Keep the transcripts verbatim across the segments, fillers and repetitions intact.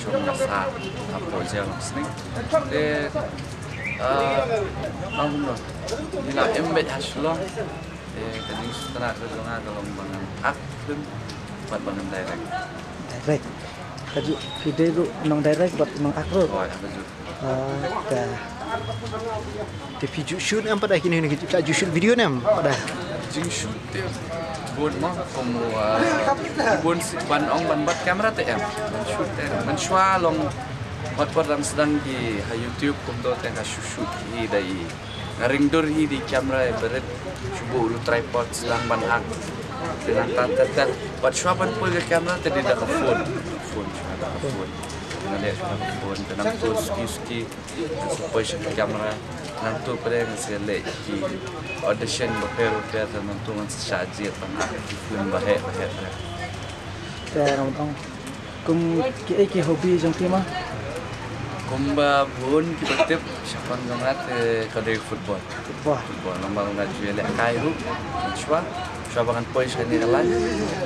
Ka sa hapoh Jaiñtia Sning. Te, ah, ong kumno, ngi la im beit ha Shillong. Te ka jingsngewtynnat ka jong nga ka long ba ngan act film bad ba ngan direct. Direct. Ka ju phi dei ruh nong direct bad nong act ruh. Hooid, ka ju. Ah, ka. Te phi ju shoot em pat da kine, kine ki ju shoot video ne em pat da? Jingshoot te bun mo, kum, ah, bun si ban ong ban bat camera te em. Ban shoot te ban shuwa long wat pat dang sdang ki ha YouTube kumto te nga shu shoot hi da i. Nga ring dur hi da i camera i barit, shu buh u tripod sdang ban act. Te nangta te te wat shuwa ban poi ka camera te dei da ka phone. Phone shuwa da ka phone. Nga leh shuwa da ka phone te nangto suki suki. Ngan sa poi sha ka camera. Nangto pyrshah ngan sa leh ki audition bapher bapher te nangto ngan sa shah jied ban act ki film baheh baheh te. Te ngan ong kum kiei ki hobby jong phi ma? Kumba bun kiba tip shaphang jong nga te ka dei football. Football. Football namar nga ju ïalehkai ruh mynshuwa. Shuwa ba ngan poi sha kane ka line,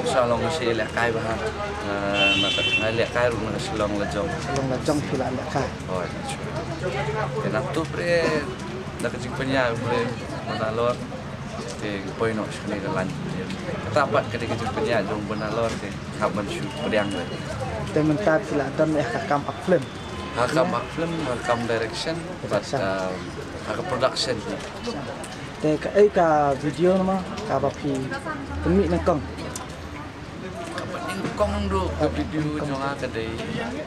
shuwa long nga shu ïalehkai bha. Nga, nga, nga ïalehkai ruh na ka Shillong Lajong. Shillong Lajong phi la ïalehkai. Hooid, mynshuwa. Te nangto pyrshah da ka jingpynïaid U Blei ba nalor te nga poi noh sha kane ka line. Kata pat ka dei ka jingpynïaid jong U Blei ba nalor te hap ban shu pdiang te. Te mynta phi la don ha ka kam act film. Ha ka kam act film, ha ka kam direction, bad, Direction. ah, ha ka production. Te kaei ka video namar kaba phi pynmih nyngkong? Kaba nyngkong ruh ka video jong nga ka dei,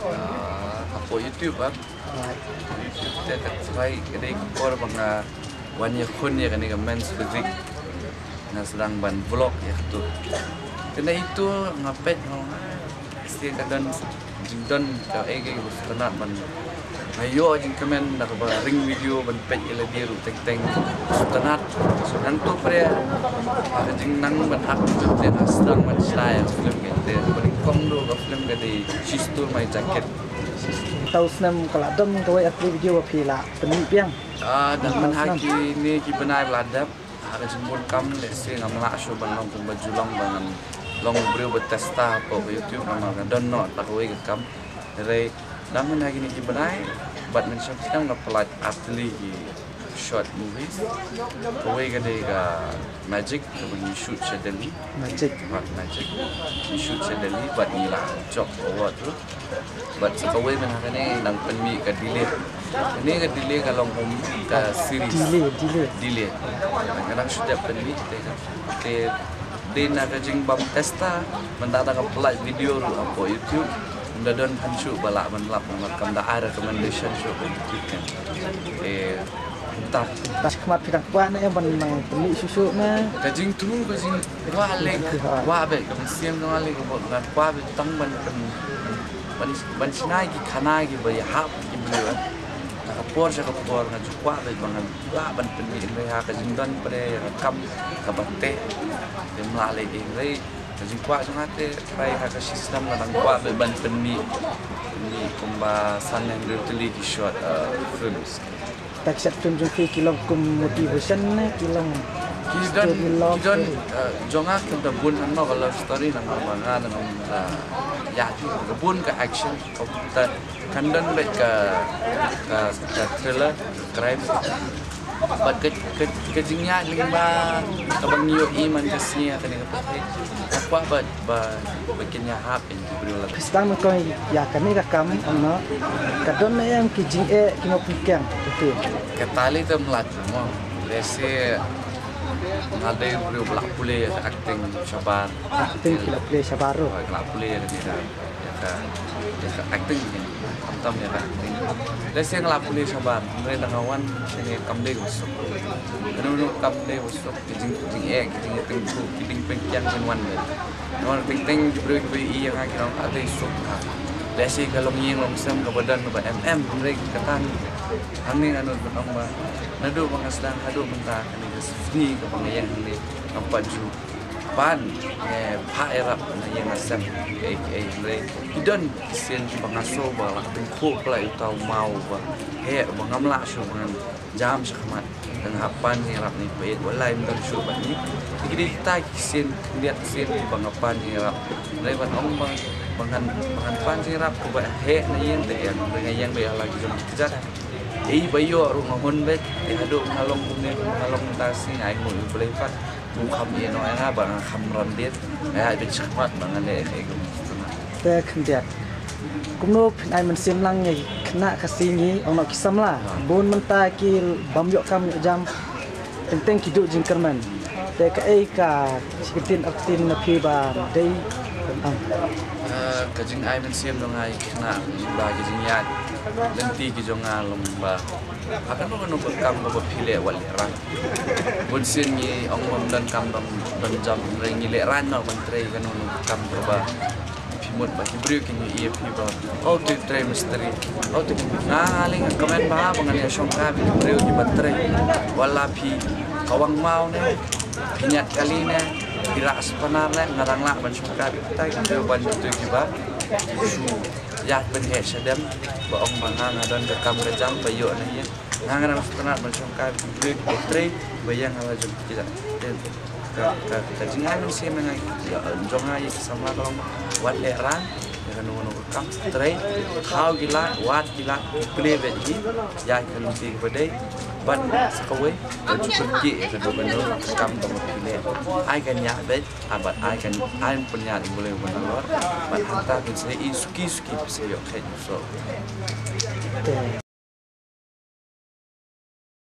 ah, hapoh YouTube, ah. Alright. YouTube te ka try ka dei ka por ba nga wan ïakhun ïa kane ka Men's Physique. Nga sdang ban vlog ïa kato. Te na itu nga peit nga ong, ah, shisha ka don jingdon kaei kaei ba sngewtynnat ban, nga ïoh jingkmen da kaba ring video ban peit ïa lade ruh teng teng sngewtynnat. Nangto pyrshah ha ka jingnang ban act film te nga sdang ban shna ïa ka film kata. Kaba nyngkong ruh ka film ka dei She Stole My Jacket. Tau snem ka la don kawei ar tylli video ba phi la pynmih biang. Ah, dang mynha kine ki bnai ba la dep ha ka jingbun kam lehse ngam lah shuh ban long kumba ju long ba ngan long u briew ba testa hapoh ka YouTube namar nga don noh da kawei ka kam. Hynrei dang mynha kine ki bnai bad mynshwa snem nga pynlait ar tylli ki short movies. Kawei ka dei ka Magic kaba ngi shoot sha Delhi. Magic. Bad Magic ngi shoot sha Delhi bad ngi la jop award ruh. Bad sa kawei mynha kane nang pynmih ka Delay. Kane ka Delay ka long kum ka series. Delay, Delay. Delay. Nga dang shu dep pynmih te ka, te dei na ka jingbym testa, mynta da nga pynlait video ruh hapoh YouTube. Ym da don phan shuh ba lah ban lap namar kam da ai recommendation shuh ba YouTube kan. Te mynta. Tang khmat phi dang kwah ne em ban nang pynmih shuh shuh ne? Ka jingthmu ka jingkwah lei, kwah beit, ka mynsiem jong nga lei ka bor nga kwah beit tang ban pyn, ban, ban shna ki khana kiba ïahap ki briew. Na ka por sha ka por nga ju kwah beit ba ngan lah ban pynmih hynrei ha ka jingdon pyrshah ïa ka kam kaba teh. Te ym lah lei hynrei ka jingkwah jong nga te trai ha ka shi snem nga dang kwah beit ban pynmih, pynmih kumba san ne hynriew tylli ki short, uh, films. Te ki short film jong phi ki long kum motivation ne ki long? Ki don, story love ki don, eh, jong nga ki don bun hangno ka love story namar ba nga dang, eh, ïa ki bun ka action, ka, kan don beit ka, ka, ka thriller, crime. Bad ka, ka, ka jingïaid lyngba kaba ngi ïohi man ka sngi ha kane ka pyrthei. Nga kwah ba, ba, ba kin ïahap ïa ki briew lada. Phi sdang nyngkong ïa kane ka kam, ong noh, ka don ne em ki jingeh kiba pynkiang ïa phi? Kata lei te ym lah mo. Lehse nga dei u briew ba la pule ïa ka acting shabar. Acting phi la pule shabar ruh. Hooid, nga la pule ïa kane ka, ïa ka, ïa ka acting, khamtam ïa ka acting. Lehse nga la pule shabar, hynrei lada nga wan shane kam dei ba suk. Kano kano kam dei ba suk. Ki jing, ki jingeh, ki jingïatyngkhuh, ki jingpynkhiang kin wan beit. Namar teng teng ki briew kiba ïohi ïa nga kin ong, "Ate suk ha." Lehse ka longïing longsem kaba don kaba em em, hynrei kata hangne nga nud ban ong ba naduh ba nga sdang haduh mynta kane ka sngi kaba nga ïeng hangne ngam pat ju pan ne phah ïarap na ïing na sem kaei kaei, hynrei ki don ki sien kiba nga sngew ba la tyngkhuh palat ïa uta u maw uba heh uba ngam lah shuh ban jam shakhmat. Te nga hap pan jingïarap na i Paieit, wat la im don shuh bad ngi. Te ki dei kita ki sien khyndiat sien kiba nga pan jingïarap. Hynrei ban ong ba Ba ngan, ba ngan pan jingïarap kaba heh na ïing te ïa nga ïeng beit ha la ki jong ki kjat. Ei ba ïoh ruh nga hun beit, te haduh nga long kumne, nga long mynta shi, ai nguh ïa U Blei pat. Kum kham ïeh noh ïa nga ba nga kham ram beit. Nga ïa beit shakhmat ba ngan leh ei ei kum. Te khyndiat. Kumno phin ai mynsiem lang ïa ki khynnah Khasi ngi, ong noh ki samla. Bun mynta ki bym ïoh kam ïoh jam. Teng teng ki duh jingkyrmen. Te kaei ka shi kyntien ar kyntien na phi ba dei ban ong? Ah, ka jingai mynsiem jong nga ïa ki khynnah ba ki jingïaid lynti ki jong nga long ba ha kano kano ka kam kaba phi leh wat leh rang. Bun sien ngi ong bym don kam don, don jam, hynrei ngi leh rang noh ban trei kano kano ka kam kaba phi mut ba ki briew kin ïohi ïa phi ba, oh, to trei mistri, oh, to. Nga, nga leh nga kmen ba, ba ngan ïa shongkai bad ki briew kiba trei. Wat la phi kawang maw ne, phi ñiad kali ne, phi rah spana ne, nga dang lah ban shongkai bad kita ki briew ban kito kiba shu ïaid pynheh shadem, ba ong ba nga, nga don ka kam ka jam ba ïoh na ïing. Nga, nga dang spana ban shongkai bad ki briew kiba trei, ba ïeng ha la jong ki jait. Ka, ka, ka jingai mynsiem jong nga ïa ki samla ka long, wat leh rang ïa kano kano ka kam, trei, thaw ki lad, wad ki lad, plie beit hi ïa ka lynti kaba dei. Bad sa kawei, wat ju kyrkieh ïa kano kano ka kam kaba phi leh. Ai ka ñiah beit, ah, bad ai ka, ai pynïaid U Blei uba nalor. Bad hangta phin sa ïohi suki suki, phin sa ïoh kheit u soh.